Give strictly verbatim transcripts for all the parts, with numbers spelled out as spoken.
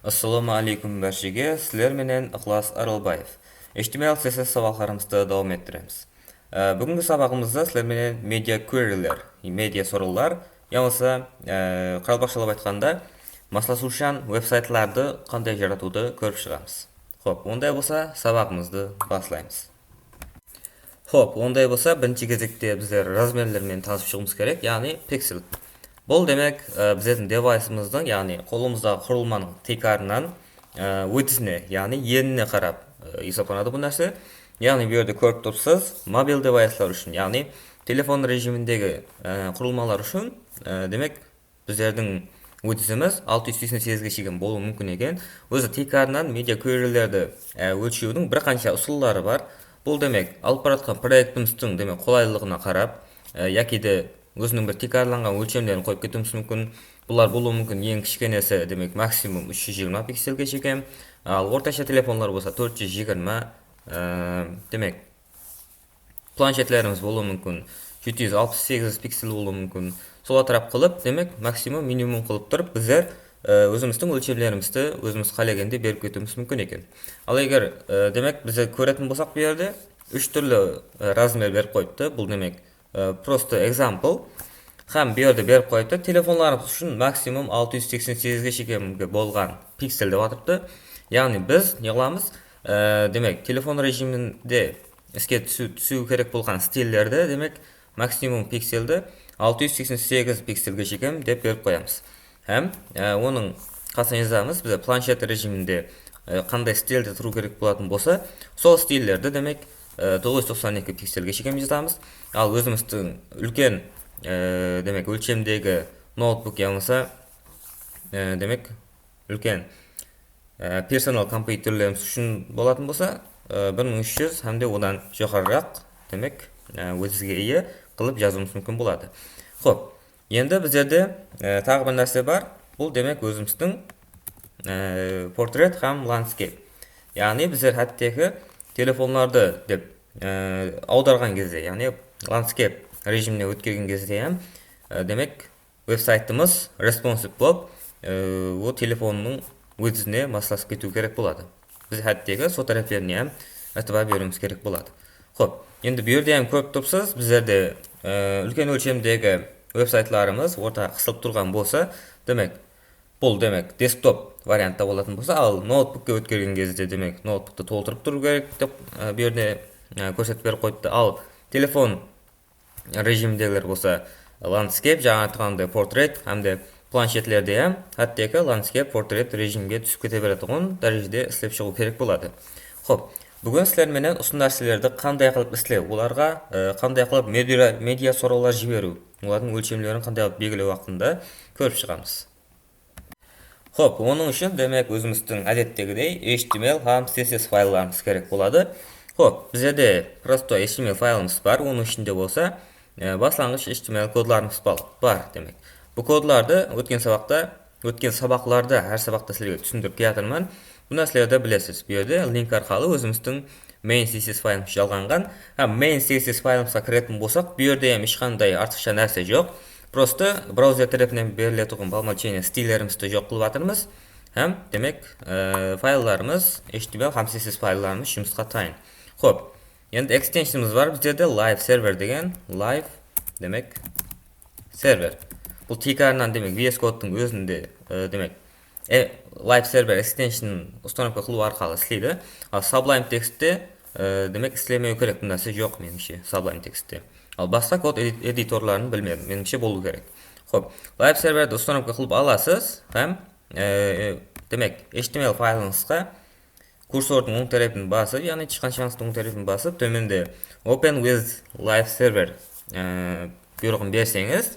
Assalawma áleykum bárshege, sizler menen Iqlas Aralbaev. H T M L C S S sabaqlarımızdı dawam ettiremiz. Á, búgingi sabaǵımızda sizler menen media queryler, media sorawlar, yamasa, á, qaraqalpaqshalap aytqanda, maslasıwshan veb-saytlardı qanday jaratıwdı kórip shıǵamız. Xop, onday bolsa sabaǵımızdı baslaymız. Xop, onday bolsa birinshi gezekte bizler razmerler menen tanısıp shıǵıwımız kerek, yaǵnıy piksel. Bul demek, e, bizlerdiń devaysımızdıń, yaǵnıy qolımızdaǵı qurılmanıń tiykarınan, e, ótizine, yaǵnıy enine qarap, e, esaplanadı bul nárse. Yaǵnıy bul jerde kórip turıpsız, mobil devayslar ushın, yaǵnıy telefon rejimindegi, e, qurılmalar ushın, e, demek, bizlerdiń ótizimiz altı júz seksen segizge shekem bolıwı múmkin eken. Ózi tiykarınan media querylerdi, e, ólshewdiń bir qansha usılları bar. Bul demek, alıp baratqan proektimizdiń, demek, qolaylılıǵına qarap, e, yaki de óziniń bir tiykarlanǵan ólshemlerin qoyıp ketiwimiz múmkin. Bular bolıwı múmkin, eń kishkenesi, demek, maksimum úsh júz jigirma pikselge shekem. Al ortasha telefonlar bolsa tórt júz jigirma, e, demek, planshetlerimiz bolıwı múmkin, jeti júz alpıs segiz piksel bolıwı múmkin. Sol átirap qılıp, demek, maksimum, minimum qılıp turıp, bizler, e, ózimizdiń ólshemlerimizdi ózimiz qálegende berip ketiwimiz múmkin eken. Al eger, e, demek, bizler kóretin bolsaq bul jerde úsh túrli, e, razmer berip qoyıptı. Bul, demek, e, prosto example. Hám bul jerde berip qoyıptı. Telefonlarımız ushın maksimum altı júz seksen segizge shekemgi bolǵan piksel dep atırıptı. Yaǵnıy biz ne qılamız? E, demek, telefon rejiminde iske túsi-, túsiwi kerek bolǵan stillerdi, demek, maksimum pikseldi altı júz seksen segiz pikselge shekem dep berip qoyamız. Hám, e, onıń qasına jazamız, biz planshet rejiminde, e, qanday stilde turıw kerek bolatın bolsa, sol stillerdi, demek, e, toǵız júz toqsan eki pikselge shekem jazamız. Al ózimizdiń úlken, e, demek, ólshemdegi noutbuk yamasa, e, demek, úlken, e, personal kompyuterlerimiz ushın bolatın bolsa, e, bir mıń úsh júz hám de odan joqarıraq, demek, e, ótizge iye qılıp jazıwımız múmkin boladı. Xop, endi bizlerde, e, taǵı bir nárse bar. Bul, demek, ózimizdiń, e, portret hám landscape. Yaǵnıy bizler hátteki telefonlardı dep, e, awdarǵan gezde, yaǵnıy landscape rejimine ótkergen gezde hám, e, demek, veb-saytımız responsive bolıp, e, o telefonnıń ótizine maslasıp ketiw kerek boladı. Biz hátteki sol táreplerine hám itibar beriwimiz kerek boladı. Xop, endi bul jerde hám kórip turıpsız, bizlerde, e, úlken ólshemdegi veb-saytlarımız ortaǵa qısılıp turǵan bolsa, demek, bul, demek, desktop variantta bolatın bolsa, al noutbukke ótkergen gezde, demek, noutbuktı toltırıp turıw kerek dep, e, bul jerde, e, kórsetip berip qoyıptı. Al telefon rejimdegiler bolsa landscape, jańa aytqanımday portret hám de planshetlerde hám hátteki landscape portret rejimge túsip kete beretuǵın dárejede islep shıǵıw kerek boladı. Xop, búgin sizler menen usı nárselerdi qanday qılıp islew, olarǵa, e, qanday qılıp media, media sorawlar jiberiw, olardıń ólshemlerin qanday qılıp belgilew haqqında kórip shıǵamız. Xop, onıń ushın, demek, ózimizdiń ádettegidey H T M L hám C S S fayllarımız kerek boladı. Xop, bizlerde prostoy H T M L faylımız bar, onıń ishinde bolsa, e, baslanǵısh H T M L kodlarımız bal-, bar, demek. Bul kodlardı ótken sabaqta, ótken sabaqlarda, hár sabaqta sizlerge túsindirip kiyatırman. Bul nárselerdi bilesiz. Bul jerde link arqalı ózimizdiń main C S S faylımız jalǵanǵan. Hám main C S S faylımızǵa kiretin bolsaq, bul jerde hám hesh qanday artıqsha nárse joq. Prosto brauzer tárepinen beriletuǵın по умолчанию stillerimizdi joq qılıp atırmız. Hám, demek, e, fayllarımız, H T M L hám C S S fayllarımız jumısqa tayın. Xop, endi extensionımız bar bizlerde, live server degen, live, demek, server. Bul tiykarınan, demek, V S Code'tıń ózinde, e, demek, e, live server extension ustanovka qılıw arqalı isleydi. Al Sublime Textte, e, demek, islemewi kerek, bul nárse joq, menimshe, Sublime Textte. Al basqa kod edi-, editorların bilmedim, menimshe, bolıw kerek. Xop, live serverdi ustanovka qılıp alasız hám, e, demek, H T M L faylıńızǵa kursordıń oń tárepin basıp, yaǵnıy tıshqanshańızdıń oń tárepin basıp, tómende Open with Live Server, e, buyrıǵın berseńiz,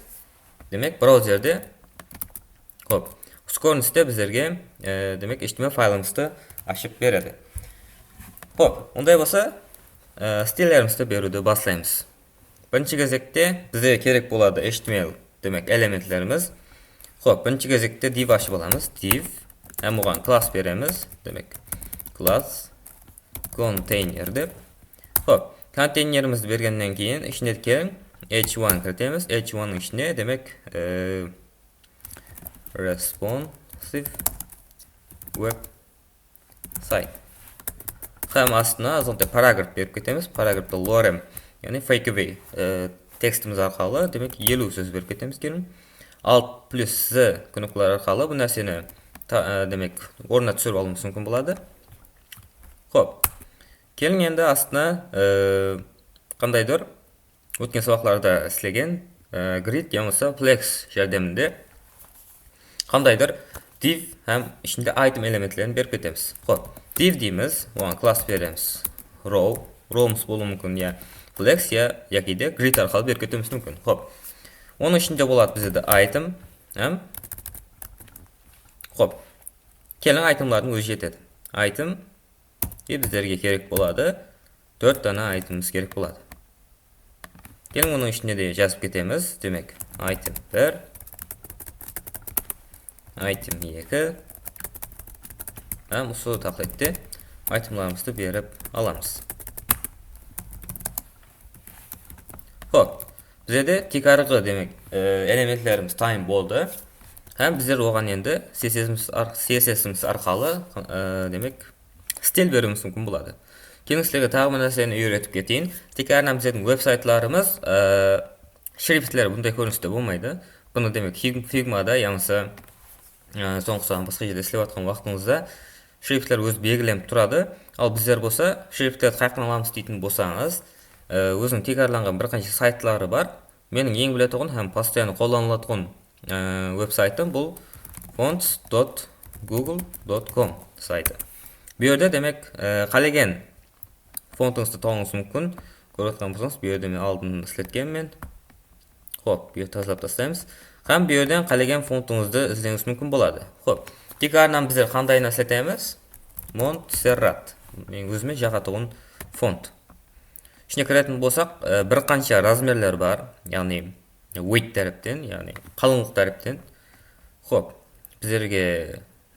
demek, brauzerde, xop, usı kóriniste bizlerge, e, demek, H T M L faylımızdı ashıp beredi. Xop, onday bolsa, e, stillerimizdi beriwdi baslaymız. Birinshi gezekte bizge kerek boladı H T M L, demek, elementlerimiz. Xop, birinshi gezekte div ashıp alamız, div. Hám oǵan klass beremiz, demek, klass container dep. Xop, konteynerimizdi bergennen keyin ishine keliń, H one kiritemiz. H onenıń ishine, demek, e, responsive web sayt. Hám astına azǵantay paragraf berip ketemiz. Paragrafta lorem, yaǵnıy fakeaway, e, tekstimiz arqalı, demek, eliw sóz berip ketemiz keliń. Alt plyus z knopkalar arqalı bul nárseni ta-, e, demek, ornına túsirip alıwımız múmkin boladı. Xop. Keliń endi astına, e, qandaydur ótken sabaqlarda islegen, e, grid yamasa flex járdeminde qandaydur div hám ishinde item elementlerin berip ketemiz. Xop, div deymiz, oǵan klass beremiz. Row, rowımız bolıwı múmkin, ya flex, ya, yaki de grid arqalı berip ketiwimiz múmkin. Xop. Onıń ishinde boladı bizde item hám, xop, keliń, itemlardıń ózi jetedi. Item, e, bizlerge kerek boladı. Tórt dana itemimiz kerek boladı. Keliń, onıń ishine de jazıp ketemiz. Demek, item bir, item eki. Hám usı taqlette itemlarımızdı berip alamız. Xop, bizde tiykarǵı, demek, e, elementlerimiz tayın boldı. Hám bizler oǵan endi C S S'imiz ar-, C S S'imiz arqalı, e, demek, stil beriwimiz múmkin boladı. Keliń, sizlerge taǵı bir nárseni úyretip keteyin. Tiykarınan bizlerdiń veb-saytlarımız, e, shriftler bunday kóriniste bolmaydı. Bunı, demek, Fig-, Figmada yamasa, e, sońǵı uqsam basqa jerde islep atqan waqtıńızda shriftler ózi belgilenip turadı. Al bizler bolsa shriftlerdi qayaqtan alamız deytin bolsańız, e, óziniń tiykarlanǵan bir qansha saytları bar. Meniń eń biletuǵın hám postoyanno qollanılatuǵın, e, veb-saytım bul fonts dot google dot com saytı. Bu jerde, demek, e, qálegen fontıńızdı tawıwıńız múmkin. Kórip atqan bolsańız, bu jerde men aldın isletkenmen. Xop, bu jerdi tazalap taslaymız. Hám bu jerden qálegen fontıńızdı izlewińiz múmkin boladı. Xop, tiykarınan bizler qandayın isletemiz? Montserrat. Men ózime jaǵatuǵın font. Ishine kiretin bolsaq, e, bir qansha razmerler bar, yaǵnıy weight tárepten, yaǵnıy qalıńlıq tárepten. Xop, bizlerge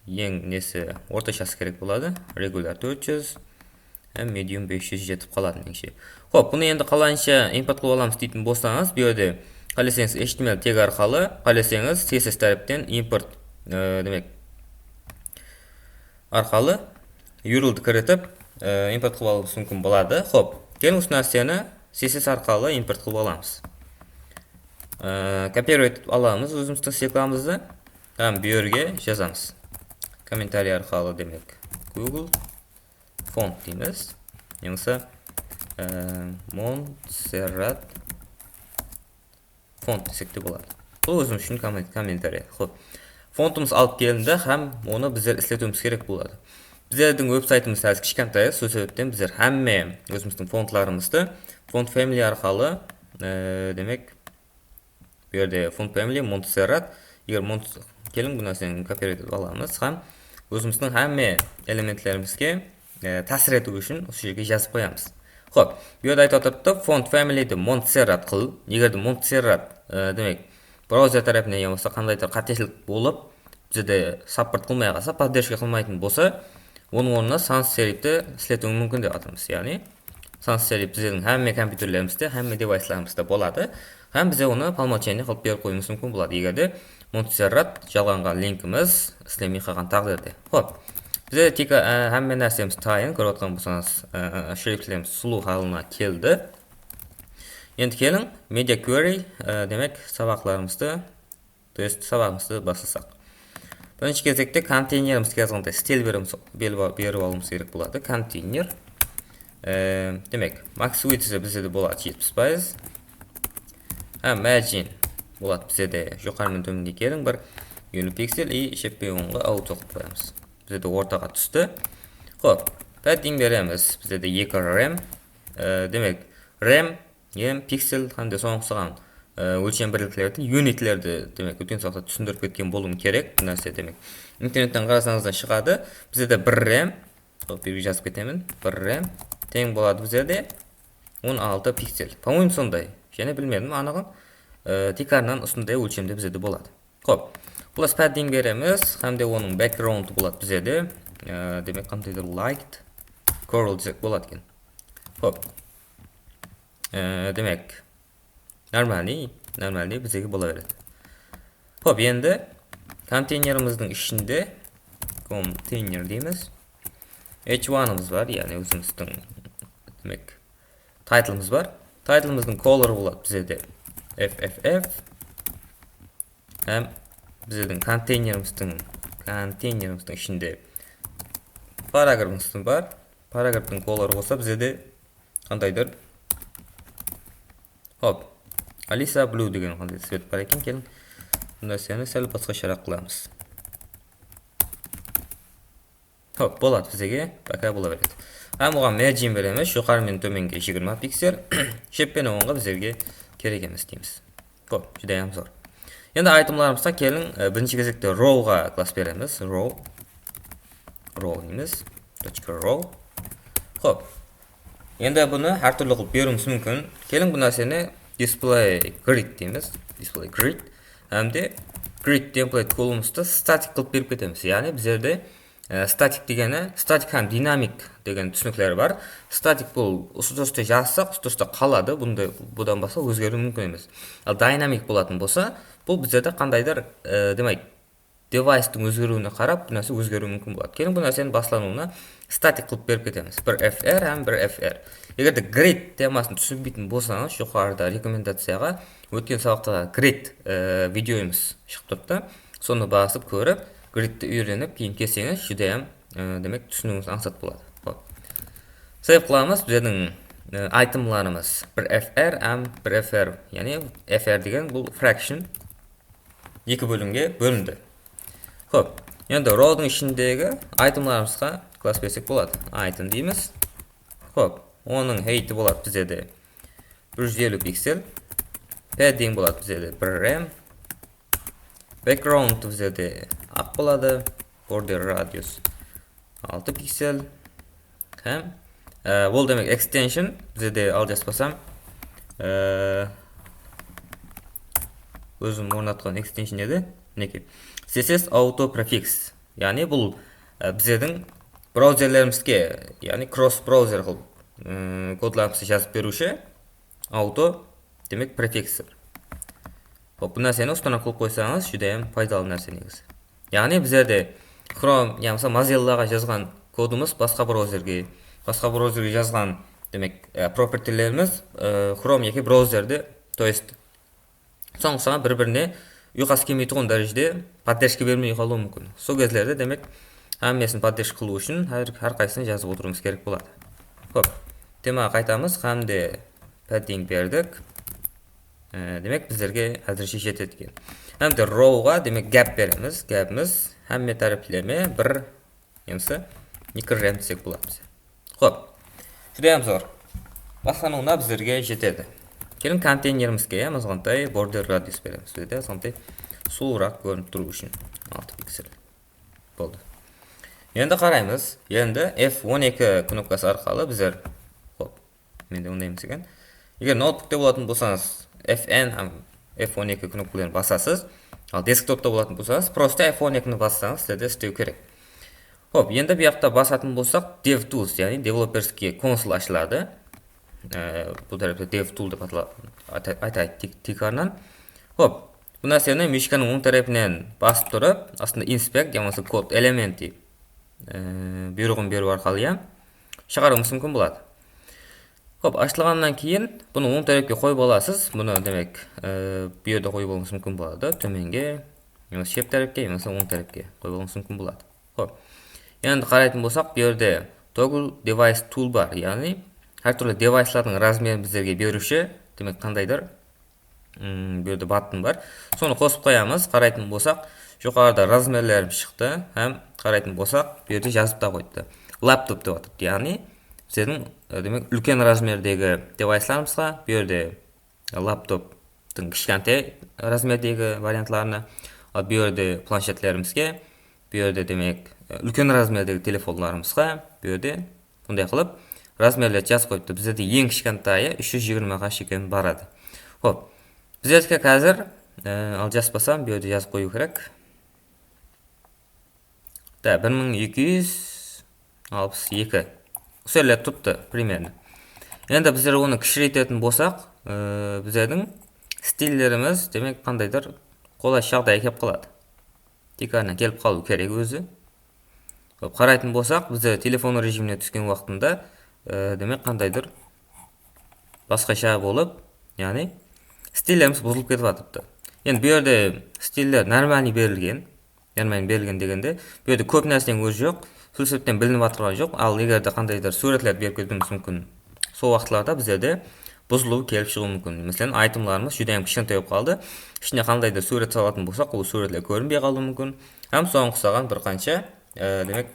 eń nesi, ortashası kerek boladı. Regular tórt júz hám medium bes júz jetip qaladı, meńshe. Xop, bunı endi qalayınsha import qılıp alamız deytin bolsańız, bu jerde qáleseńiz H T M L tegi arqalı, qáleseńiz C S S tárepten import, e, demek, arqalı U R L-di kiritip, e, import qılıp alıwımız múmkin boladı. Xop, keliń, usı nárseni C S S arqalı import qılıp alamız. E, kopirovать etip alamız ózimizdiń ssılkamızdı hám bu jerge jazamız. Kommentariy arqalı, demek, Google font deymiz. Yamasa, e, Montserrat font desek te boladı. Bul ózimiz ushın kommen-, kommentariy. Xop. Fontımız alıp kelindi hám onı bizler isletiwimiz kerek boladı. Bizlerdiń veb-saytımız házir kishkentay, sol sebepten bizler hámme ózimizdiń fontlarımızdı font family arqalı, e, demek, bu jerde font family Montserrat. Eger Mont-, keliń, bul nárseni kopirovать etip alamız hám ózimizdiń hámme elementlerimizge e, tásir etiw ushın usı jerge jazıp qoyamız. Xop, bu jerde aytıp atırıptı, font family-di Montserrat qıl. Eger de Montserrat, e, demek, brauzer tárepinen yamasa qandaydur qáteshilik bolıp, bizde support qılmay qalsa, podderjka qılmaytın bolsa, onıń ornına sans serif-ti isletiw múmkin dep atırmız. Yaǵnıy, sans serif bizlerdiń hámme kompyuterlerimizde, hámme devayslarımızda boladı. Hám bize onı по умолчанию qılıp berip qoyıwımız múmkin boladı, eger de Montserrat jalǵanǵa linkimiz islemey qalǵan táǵdirde. Xop. Bizde tek, e, hámme nársemiz tayın, kórip atqan bolsańız, e, e, shriftlerimiz sulıw halına keldi. Endi keliń, media query, e, demek, sabaqlarımızdı, то есть sabaǵımızdı baslasaq. Birinshi gezekte konteynerimizge azǵantay stil berip, berip alıwımız kerek boladı. Konteyner. E, demek, max width bizde de boladı jetpis payız. Hám margin boladı bizde de joqarı menen tómenge keliń, bir eliw piksel, и sheppeyi ońǵa auto qılıp qoyamız. Bizde de ortaǵa tústi. Xop, padding beremiz. Bizde de eki rem. E, demek, rem, em, piksel hám de soǵan uqsaǵan, e, ólshem birliklerdi, unitlerdi, demek, ótken sabaqta túsindirip ketken bolıwım kerek. Bul nárse, demek, internetten qarasańız da shıǵadı. Bizde de bir rem, sol, bir jazıp ketemen. Bir rem teń boladı bizde de on altı piksel. По-моему, sonday. Jáne bilmedim anıǵın. E, tiykarınan usınday ólshemde bizde de boladı. Xop. Plus padding beremiz, hám de onıń background boladı bizde de. E, demek, qandaydur light coral desek boladı eken. Xop. E, demek, нормальный, нормальный bizge bola beredi. Xop, endi konteynerimizdiń ishinde Konteyner deymiz. H oneımız bar, yaǵnıy ózimizdiń, demek, titleımız bar. Titleımızdıń colorı boladı bizde F F F. Hám bizlerdiń konteynerimizdiń, konteynerimizdiń ishinde paragrafımız bar. Paragraftıń colorı bolsa bizde qandaydır. Hop. Alisa Blue degen qanday svet bar eken, keliń. Bul nárseni sál basqasharaq qılamız. Hop, boladı bizlerge, poka bola beredi. Hám oǵan margin beremiz, joqarı menen tómenge jigirma piksel, shep penen ońǵa bizlerge kerek emes deymiz. Hop, júdá hám zor. Endi itemlarımızǵa keliń, e, birinshi gezekte rowǵa klass beremiz, row. Row deymiz, точка row. Hop. Endi bunı hár túrli qılıp beriwimiz múmkin. Keliń, bul nárseni display grid deymiz, display grid. Hám de grid template columnımızdı statik qılıp berip ketemiz. Yaǵnıy bizlerde E, statik degeni, statik hám dinamik degen túsinikler bar. Statik bul usı túste jazsaq, usı túste qaladı. Bunda, budan basqa ózgeriw múmkin emes. Al dinamik bolatın bolsa, bul bizlerde qandaydır, e, demek, devicetıń ózgeriwine qarap, bul nárse ózgeriwi múmkin boladı. Keliń, bul nárseniń baslanıwına statik qılıp berip ketemiz. Bir F R hám bir F R. Eger de grid temasın túsinbeytin bolsańız, joqarıda rekomendaciyaǵa ótken sabaqta grid, e, videomız shıǵıp turıptı. Sonı basıp kórip, gridti úyrenip, keyin kelseńiz, júdá hám, e, demek, túsiniwińiz ańsat boladı. Hop. Save qılamız, bizlerdiń, e, itemlarımız bir F R hám bir F R, yaǵnıy F R degen bul fraction eki bólimge bólindi. Hop. Endi rowdıń ishindegi itemlarımızǵa klass bersek boladı. Item deymiz. Hop. Onıń height'i boladı bizlerde bir júz eliw piksel. Padding boladı bizlerde bir rem. Background bizlerde aq boladı. Border radius altı piksel. Hám, e, bul demek extension bizlerde al jaspasam, e, ózim ornatqan extension edi. Minekey. C S S auto prefix. Yaǵnıy bul, e, bizlerdiń brauzerlerimizge, yaǵnıy cross brauzer qılıp, e, kodlarımızdı jazıp beriwshi auto, demek, prefixer. Hop, bul nárseni ustanov qılıp qoysańız, júdá hám paydalı nárse negizi. Yaǵnıy bizlerde Chrome yamasa Mozillaǵa jazǵan kodımız basqa brauzerge, basqa brauzerge jazǵan, demek, e, propertilerimiz, e, Chrome yaki brauzerde, то есть, soń saǵan bir-birine uyqası kelmeytuǵın dárejede podderjka bermey qalıwı múmkin. Sol gezlerde, demek, hámmesin podderjka qılıw ushın hár, hár qaysısın jazıp otırıwımız kerek boladı. Hop, temaǵa qaytamız hám de padding berdik. E, demek, bizlerge házirshe jetedi eken. Hám de rowǵa, demek, gap beremiz. Gapimiz hámme tárepleme bir yamasa mikro rem desek boladı bizde. Hop. Júdá hám zor. Baslanıwına bizlerge jetedi. Keliń, konteynerimizge, ya, azǵantay border radius beremiz. Bizde azǵantay sulıwıraq kórinip turıw ushın altı piksel. Boldı. Endi qaraymız. Endi F on eki knopkası arqalı bizler, hop, mende onday emes eken. Eger noutbukte bolatuǵın bolsańız, F N hám F on eki knopkaların basasız. Al desktopta bolatuǵın bolsańız, prosta F on ekini bassańız, sizlerde islew kerek. Hop, endi bu jaqta basatın bolsaq, DevTools, yaǵnıy developerskiy konsol ashıladı. E, bul tárepte DevTool dep atala-, ata-, aytayıq tiyk-, tiykarınan. Hop, bul nárseni mishkanıń oń tárepinen basıp turıp, astında inspect yamasa code elementi, e, buyrıǵın beriw arqalı, ya, shıǵarıwıńız múmkin boladı. Hop, ashılǵannan keyin bunı oń tárepke qoyıp alasız. Bunı, demek, e, bu jerde qoyıp alıwıńız múmkin boladı. Tómenge, yamasa shep tárepke, yamasa oń tárepke qoyıp alıwıńız múmkin boladı. Hop. Endi qaraytın bolsaq, bu jerde toggle device toolbar, yaǵnıy hár túrli devicelardıń razmerin bizlerge beriwshi, demek, qandaydır, mm, bu jerde button bar. Sonı qosıp qoyamız. Qaraytın bolsaq, joqarıda razmerlerimiz shıqtı hám qaraytın bolsaq, bu jerde jazıp ta qoyıptı. Laptop dep atırıptı, yaǵnıy bizlerdiń, e, demek, úlken razmerdegi devicelarımızǵa, bu jerde laptoptıń kishkentay razmerdegi variantlarına, al bu jerde planshetlerimizge, bu jerde, demek, úlken razmerdegi telefonlarımızǵa, bu jerde bunday qılıp razmerlerdi jazıp qoyıptı. Bizlerde eń kishkentayı úsh júz jigirmaǵa shekem baradı. Hop, bizlerdiki házir, e, al jaspasam, bu jerde jazıp qoyıw kerek. Da, bir mıń eki júz alpıs eki. Usı jerler turıptı, primerno. Endi bizler onı kishireytetin bolsaq, e, bizlerdiń stillerimiz, demek, qandaydır qolaysız jaǵdayǵa kelip qaladı. Tiykarınan kelip qalıw kerek ózi. Qaraytın bolsaq, bizde telefon rejimine túsken waqtında, e, demek, qandaydır basqasha bolıp, yaǵnıy stillerimiz buzılıp ketip atırıptı. Endi bu jerde stiller normalnıy berilgen. Normalnıy berilgen degende, bu jerde kóp nárseniń ózi joq. Sol sebepten bilinip atırǵan joq. Al, eger de qandaydır súwretlerdi berip ketiwimiz múmkin. Sol waqıtlarda bizlerde buzılıw kelip shıǵıwı múmkin. Máselen, itemlarımız júdá hám kishkentay bolıp qaldı. Ishine qandaydır súwret salatın bolsaq, ol súwretler kórinbey qalıwı múmkin. Hám soǵan uqsaǵan bir qansha, e, demek,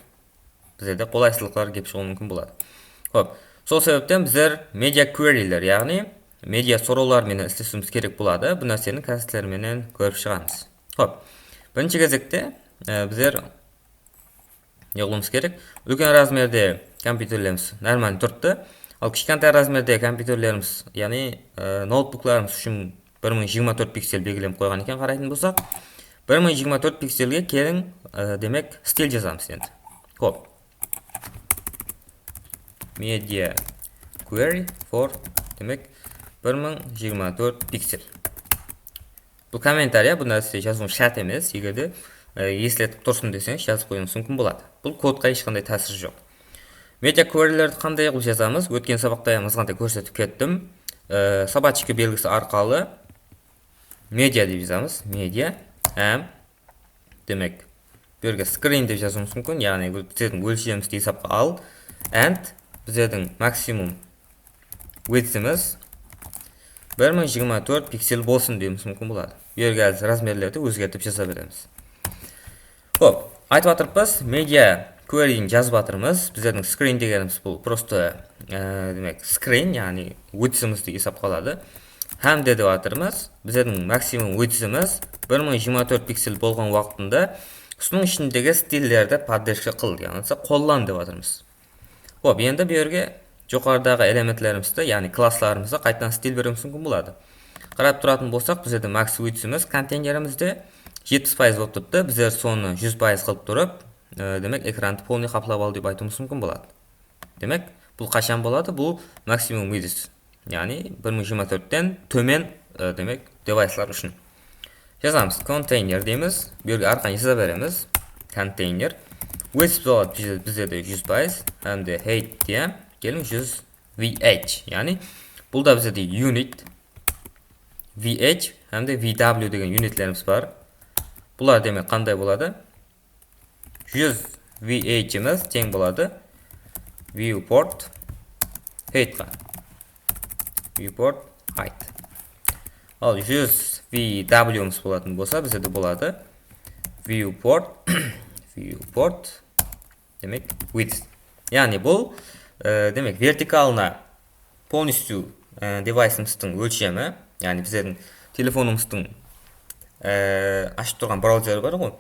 bizlerde qolaysızlıqlar kelip shıǵıwı múmkin boladı. Hop, sol sebepten bizler media queryler, yaǵnıy media sorawlar menen islesiwimiz kerek boladı. Bul nárseni kásipler menen kórip shıǵamız. Hop, birinshi gezekte, e, bizler ne qılıwımız kerek? Úlken razmerde kompyuterlerimiz normalnıy turıptı. Al, kishkentay razmerde kompyuterlerimiz, yaǵnıy, e, noutbuklarımız ushın bir mıń jigirma tórt piksel belgilenip qoyǵan eken, qaraytın bolsaq. Bir mıń jigirma tórt pikselge keliń, e, demek, stil jazamız endi. Hop. Media query for, demek, bir mıń jigirma tórt piksel. Bul kommentariya, bul nárse jazıwım shárt emes. Eger de, e, esletip tursın deseńiz, jazıp qoyıwıńız múmkin boladı. Bul kodqa hesh qanday tásiri joq. Media querylerdi qanday qılıp jazamız? Ótken sabaqta hám azǵantay kórsetip kettim. E, sobochka belgisi arqalı media dep jazamız. Media hám, demek, bu jerge screen dep jazıwımız múmkin. Yaǵnıy, bul bizlerdiń ólshemimizdi esapqa al. And bizlerdiń maksimum widthimiz bir mıń jigirma tórt piksel bolsın dewimiz múmkin boladı. Bu jerge házir razmerlerdi ózgertip jaza beremiz. Hop, aytıp atırıppız, media queryni jazıp atırmız. Bizlerdiń screen degenimiz bul prosto, e, demek, screen, yaǵnıy widthimizdi esapqa aladı. Hám de dep atırmız, bizlerdiń maksimum widthimiz bir mıń jigirma tórt piksel bolǵan waqtında usınıń ishindegi stillerdi podderjka qıl, yaǵnıy qollan dep atırmız. Hop, endi bu jerge joqarıdaǵı elementlerimizdi, yaǵnıy klasslarımızdı qaytadan stil beriwimiz múmkin boladı. Qarap turatın bolsaq, bizlerde max widthimiz konteynerimizde jetpis payız bolıp turıptı. Bizler sonı júz payız qılıp turıp, e, demek, ekrandı polnıy qaplap al dep aytıwımız múmkin boladı. Demek, bul qashan boladı? Bul maksimum width. Yaǵnıy, bir mıń jigirma tórtten tómen, e, demek, devayslar ushın. Jazamız, konteyner deymiz. Bu jerge arqanı jaza beremiz. Konteyner. Width boladı bizde, bizde de júz payız. Hám de height de, keliń, júz V H. Yaǵnıy, bul da bizde de unit. V H hám de V W degen unitlerimiz bar. Bular, demek, qanday boladı? Júz V H imiz teń boladı viewport heightqa. Viewport height. Al, júz V W imiz bolatın bolsa, bizde de boladı viewport, viewport, demek, width. Yaǵnıy, bul, e, demek, vertikalına polnostyu, e, devaysımızdıń ólshemi, yaǵnıy bizlerdiń telefonımızdıń, e, ashıp turǵan brauzeri bar ǵoy,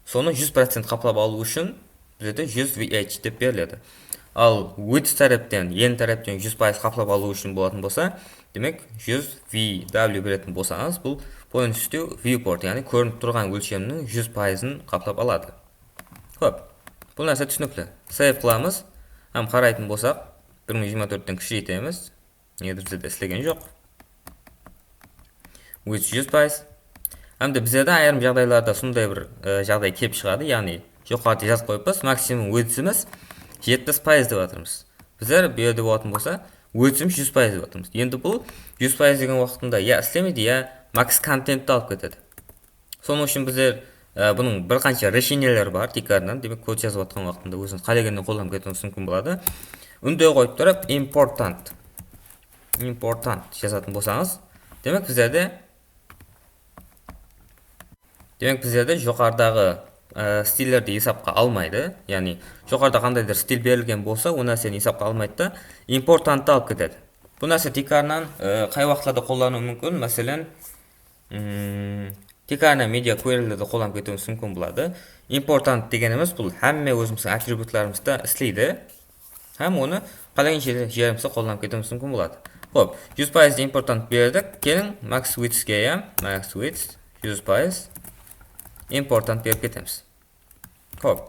sonı júz procent qaplap alıw ushın bizlerde júz V H dep beriledi. Al, width tárepten, en tárepten júz payız qaplap alıw ushın bolatın bolsa, demek, júz V W beretin bolsańız, bul polnostyu viewport, yaǵnıy kórinip turǵan ólshemniń júz payızın qaplap aladı. Hop, bul nárse túsinikli. Save qılamız hám qaraytın bolsaq, bir mıń jigirma tórtten kishireytemiz. Nedir, bizde de islegen joq. Width júz payız. Hám de bizlerde ayırım jaǵdaylarda sonday bir, e, jaǵday kelip shıǵadı, yaǵnıy joqarıda jazıp qoyıppız, maksimum widthimiz jetpis payız dep atırmız. Bizler bu jerde bolatın bolsa, widthimiz júz payız dep atırmız. Endi bul júz payız degen waqtında ya islemeydi, ya max kontentti alıp ketedi. Sonıń ushın bizler, e, bunıń bir qansha resheniyleri bar, tiykarınan, demek, kod jazıp atqan waqtında ózińiz qálegennen qollanıp ketiwińiz múmkin boladı. Úndew qoyıp turıp, important, important jazatın bolsańız, demek, bizlerde, demek, bizlerde joqarıdaǵı, e, stillerdi esapqa almaydı. Yaǵnıy, joqarıda qandaydır stil berilgen bolsa, ol nárseni esapqa almaydı da, importanttı alıp ketedi. Bul nárse tiykarınan, e, qay waqıtlarda qollanıwı múmkin? Máselen, mm, tiykarınan media querylerdi qollanıp ketiwimiz múmkin boladı. Important degenimiz bul hámme ózimizdiń atributlarımızda isleydi. Hám onı qálegen jer-, jerimizde qollanıp ketiwimiz múmkin boladı. Hop, júz payız important berdik. Keliń, max widthke, ya, max width júz payız important berip ketemiz. Hop.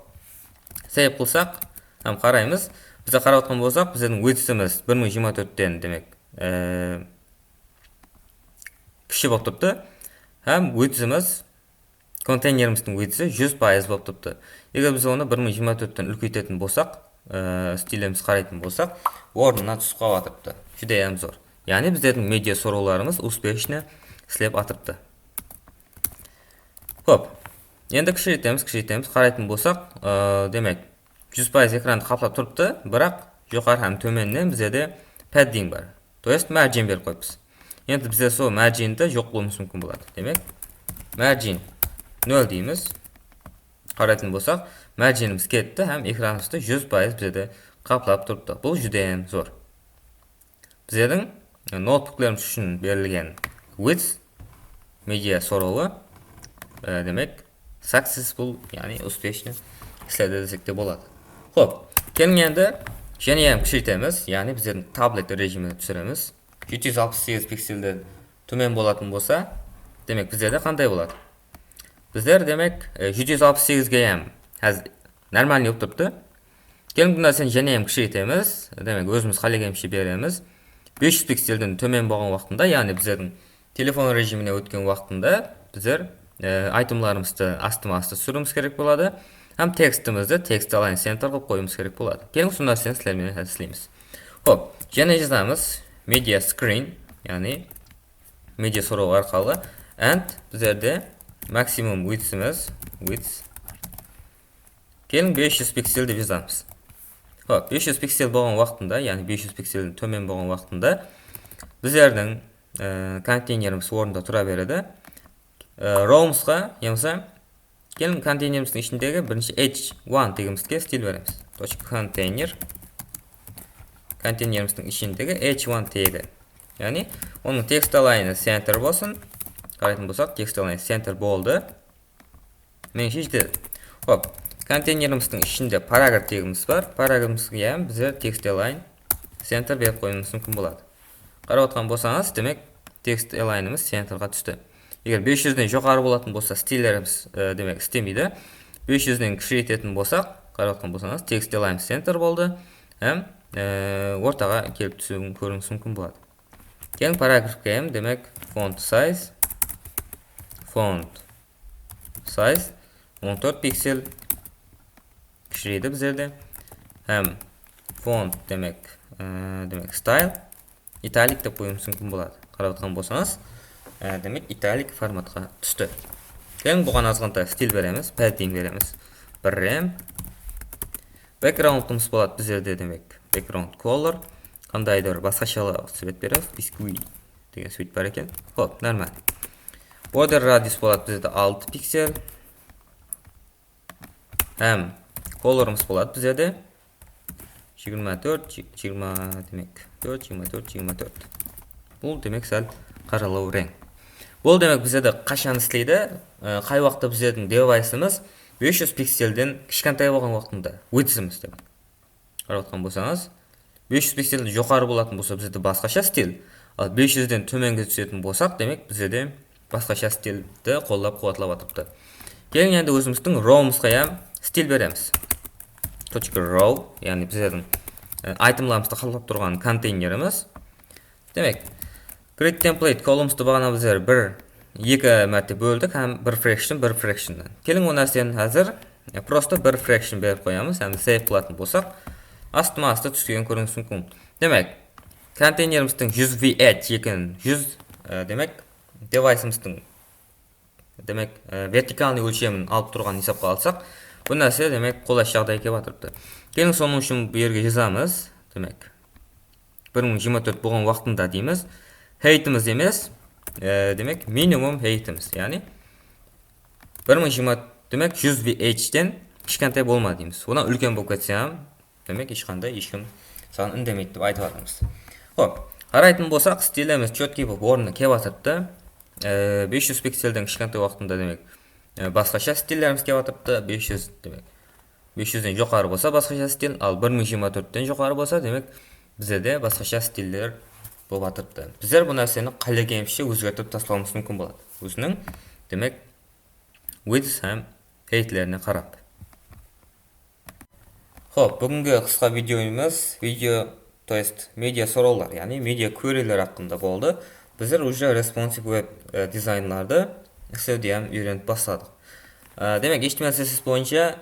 Save qılsaq hám qaraymız. Bizde qarap atqan bolsaq, bizlerdiń widthimiz bir mıń jigirma tórtten, demek, e, kishi bolıp turıptı. Hám widthimiz konteynerimizdiń widthi júz payız bolıp turıptı. Eger biz onı bir mıń jigirma tórtten úlkeytetin bolsaq, e, stilimiz qaraytın bolsaq, ornına túsip qalıp atırıptı. Júdayam zor. Yaǵnıy bizlerdiń media sorawlarımız успешно islep atırıptı. Hop. Endi kishireytemiz, kishireytemiz. Qaraytın bolsaq, e, demek, júz payız ekrandı qaplap turıptı, biraq joqarı hám tómennen bizlerde padding bar. То есть margin berip qoyıppız. Endi bizler sol margindi joq qılıwımız múmkin boladı. Demek, margin nol deymiz. Qaraytın bolsaq, marginimiz ketti hám ekranımızdı júz payız bizlerde qaplap turıptı. Bul júdayam zor. Bizlerdiń, e, noutbuklerimiz ushın berilgen width media sorawı, e, demek, successful, yaǵnıy успешно isledi desek te boladı. Hop, keliń endi jáne hám kishireytemiz, yaǵnıy bizlerdiń tablet rejimine túsiremiz. Jeti júz alpıs segiz pikselden tómen bolatın bolsa, demek, bizlerde qanday boladı? Bizler, demek, e, jeti júz alpıs segizge hám házir normalnıy bolıp turıptı. Keliń, bul nárseni jáne hám kishireytemiz. Demek, ózimiz qálegenimizshe beremiz. Bes júz pikselden tómen bolǵan waqtında, yaǵnıy bizlerdiń telefon rejimine ótken waqtında bizler, e, aytımlarımızdı astıma-astı túsiriwimiz kerek boladı. Hám tekstimizdi text align center qılıp qoyıwımız kerek boladı. Keliń, sol nárseni sizler menen házir isleymiz. Hop, jáne jazamız media screen, yaǵnıy media sorawı arqalı and bizlerde maksimum widthimiz, width, keliń, bes júz piksel dep jazamız. Hop, bes júz piksel bolǵan waqtında, yaǵnıy bes júz pikselden tómen bolǵan waqtında bizlerdiń, e, konteynerimiz ornında tura beredi. E, rowımızǵa yamasa, keliń, konteynerimizdiń ishindegi birinshi h one tegimizge stil beremiz. Точка container. Konteynerimizdiń ishindegi h one tegi. Yaǵnıy, onıń text alignı center bolsın. Qaraytın bolsaq, text align center boldı. Menińshe, jetedi. Hop, konteynerimizdiń ishinde paragraf tegimiz bar. Paragrafımızǵa hám bizler text align center berip qoyıwımız múmkin boladı. Qarap atqan bolsańız, demek, text alignımız centerǵa tústi. Eger bes júzden joqarı bolatın bolsa, stillerimiz, e, demek, islemeydi. Bes júzden kishireytetin bolsaq, qarap atqan bolsańız, text align center boldı hám, e, ortaǵa kelip túsiwin kóriwińiz múmkin boladı. Keliń, paragrafqa hám, demek, font size, font size on tórt piksel kishireydi bizlerde. Hám font, demek, e, demek, style italik dep qoyıwımız múmkin boladı. Qarap atqan bolsańız, e, demek, italik formatqa tústi. Keliń, buǵan azǵantay stil beremiz, padding beremiz. Bir rem. Backgroundımız boladı bizlerde, demek, background color. Qandaydur basqasha svet beremiz, biscuit degen svet bar eken. Hop, normal. Border radius boladı bizde altı piksel. Hám colorımız boladı bizde jigirma tórt, jigirma, demek, tórt, jigirma tórt, jigirma tórt. Bul, demek, sál qaralaw reń. Bul, demek, bizde qashan isleydi? E, qay waqıtta bizlerdiń devaysımız bes júz pikselden kishkentay bolǵan waqtında, widthimiz, demek. Qarap atqan bolsańız, bes júz pikselden joqarı bolatın bolsa, bizde basqasha stil. Al, bes júzden tómenge túsetin bolsaq, demek, bizde basqasha stildi qollap-quwatlap atırıptı. Keliń, endi ózimizdiń rowımızǵa hám stil beremiz. Точка row, yaǵnıy bizlerdiń, e, aytımlarımızdı qaplap turǵan konteynerimiz. Demek, create template columnsdı baǵana bizler bir, eki márte bóldik hám bir fraction, bir fractionnan. Keliń, o nárseni házir, e, prosto bir fraction berip qoyamız, hám save qılatın bolsaq, astıma-astı túskenin kóriwińiz múmkin. Demek, konteynerimizdiń júz V H eken, júz, e, demek, devaysımızdıń, demek, e, vertikalnıy ólshemin alıp turǵanın esapqa alsaq, bul nárse, demek, qolaysız jaǵdayǵa kelip atırıptı. Keliń, sonıń ushın bul jerge jazamız, demek, bir mıń jigirma tórt bolǵan waqtında deymiz. Heightimiz emes, e, demek, minimum heightimiz, yaǵnıy bir mıń jigirma, demek, júz V H ten kishkentay bolma deymiz. Odan úlken bolıp ketse hám, demek, hesh qanday hesh kim saǵan úndemeydi dep aytıp atırmız. Hop, qaraytın bolsaq, stilimiz чёткий bolıp ornına kelip atırıptı. E, bes júz pikselden kishkentay waqtında, demek, e, basqasha stillerimiz kelip atırıptı. Bes júz, demek, bes júzden joqarı bolsa basqasha stil, al bir mıń jigirma tórtten joqarı bolsa, demek, bizlerde basqasha stiller bolıp atırıptı. Bizler bul nárseni qálegenimizshe ózgertip taslawımız múmkin boladı. Óziniń, demek, width hám heightlerine qarap. Hop, búgingi qısqa videomız, video, то есть, media sorawlar, yaǵnıy media queryler haqqında boldı. Bizler уже responsive web, e, dizaynlardı islewdi hám úyrenip basladıq. Á, demek, H T M L C S S boyınsha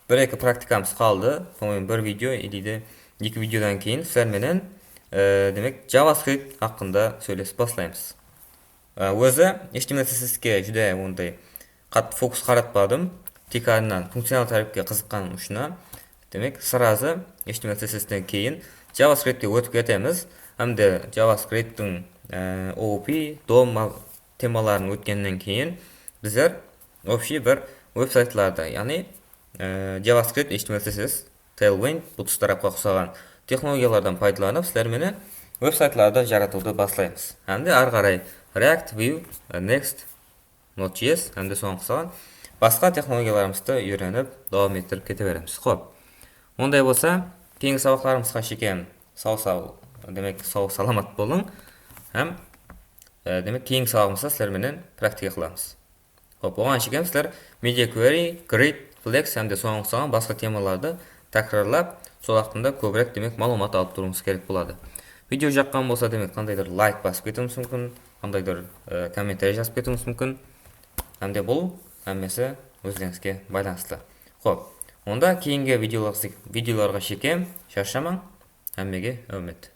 bir-eki praktikamız qaldı. По-моему, bir video ili de eki videodan keyin sizler menen, á, demek, JavaScript haqqında sóylesip baslaymız. Á, ózi H T M L C S S ke júdá onday qattı fokus qaratpadım. Tiykarınan funkcional tárepke qızıqqanım ushın. Demek, сразу H T M L C S S ten keyin JavaScriptke ótip ketemiz. Hám de JavaScripttiń, á, O O P, dom temaların ótkennen keyin bizler общий bir veb-saytlardı, yaǵnıy, e, JavaScript, H T M L C S S, Tailwind, Bootstrapqa uqsaǵan texnologiyalardan paydalanıp, sizler menen veb-saytlardı jaratıwdı baslaymız. Hám de arı qaray React, Vue, e, Next, Node J S hám de soǵan uqsaǵan basqa texnologiyalarımızdı úyrenip, dawam ettirip kete beremiz. Xop, onday bolsa, keyingi sabaqlarımızǵa shekem saw-saw, demek, saw-salamat bolıń. Hám, e, demek, keyingi sabaǵımızda sizler menen praktika qılamız. Xop, oǵan shekem sizler media query, grid, flex hám de soǵan uqsaǵan basqa temalardı tákirarlap, sol haqqında kóbirek, demek, maǵlıwmat alıp turıwıńız kerek boladı. Video jaqqan bolsa, demek, qandaydur layk basıp ketiwińiz múmkin, qandaydur, e, kommentariy jazıp ketiwińiz múmkin. Hám de bul hámmesi ózlerińizge baylanıslı. Xop, onda keyingi videolar-, videolarǵa shekem sharshamań. Hámmege áwmet.